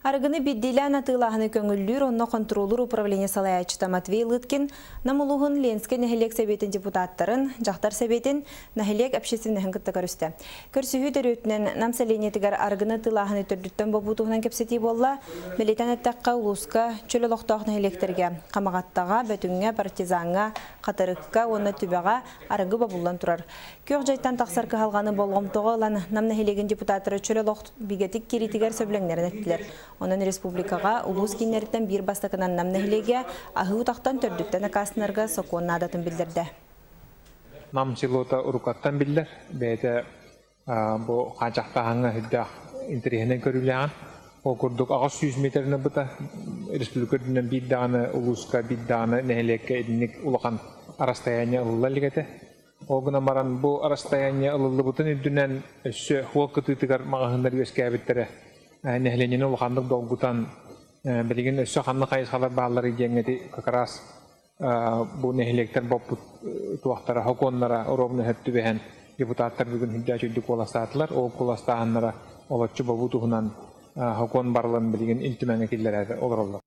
Арыгыны биирдиилээн атыылааһыны көҥүллүүр онно хонтуруоллуур управление салайааччыта Матвей Лыткин Нам улууһун Ленскэй нэһилиэк сэбиэтин депутаттарын, дьахтар сэбиэтин, нэһилиэк общественноһын кытта көрүстэ. Көрсүһүү төрүөтүнэн Нам сэлиэнньэтигэр арыгыны атыылааһыны төрдүттэн бобуу туһунан кэпсэтии буолла. Бэлиэтээн эттэххэ, улууска чөл олохтоох нэһилиэктэргэ Хамаҕаттаҕа, Бөтүҥҥэ, Партизаҥҥа, Хатырыкка уонна Түбэҕэ арыгы бобуллан турар. Күөх дьайтан тахсар кыһалҕаны болҕомтоҕо ылан, Нам нэһилиэгин депутаттара чөл олох бигэтик киириитигэр сөбүлэҥнэрин эттилэр. Онон республикаҕа улуус кииннэриттэн биир бастакынан Нам нэһилиэгэ аһыы утахтан төрдүттэн аккаастанарга сокуон наадатын биллэрдэ. Нам селота уруккаттан биллэр. Бэйэтэ бу хаачахтааһыҥҥа сүрдээх интэриэһинэй көрүүлээҕин. Ол курдук 800 метрини быта республика үрдүнэн биир даҕаны улууска, биир даҕаны нэһилиэккэ итинник улахан расстояние ылылла илик этэ. Ол гынан баран бу расстояние ылыллыбытын үрдүнэн өссө суол кытыытыгар маҕаһыыннар үөскээбиттэрэ нэһилиэнньэни улаханнык долгутан билигин өссө ханнык хайысхалар баалларый диэҥҥэ ити как раз бу нэһилиэктэр боппут туохтара сокуоннара ровно сөп түбэһэн депутаттар бүгүн үрдээч үрдүк куоластаатылар. Ол куоластааһыннара олоччу бобуу туһунан сокуон барылын билигин Ил Түмэҥҥэ киллэрээри олороллор.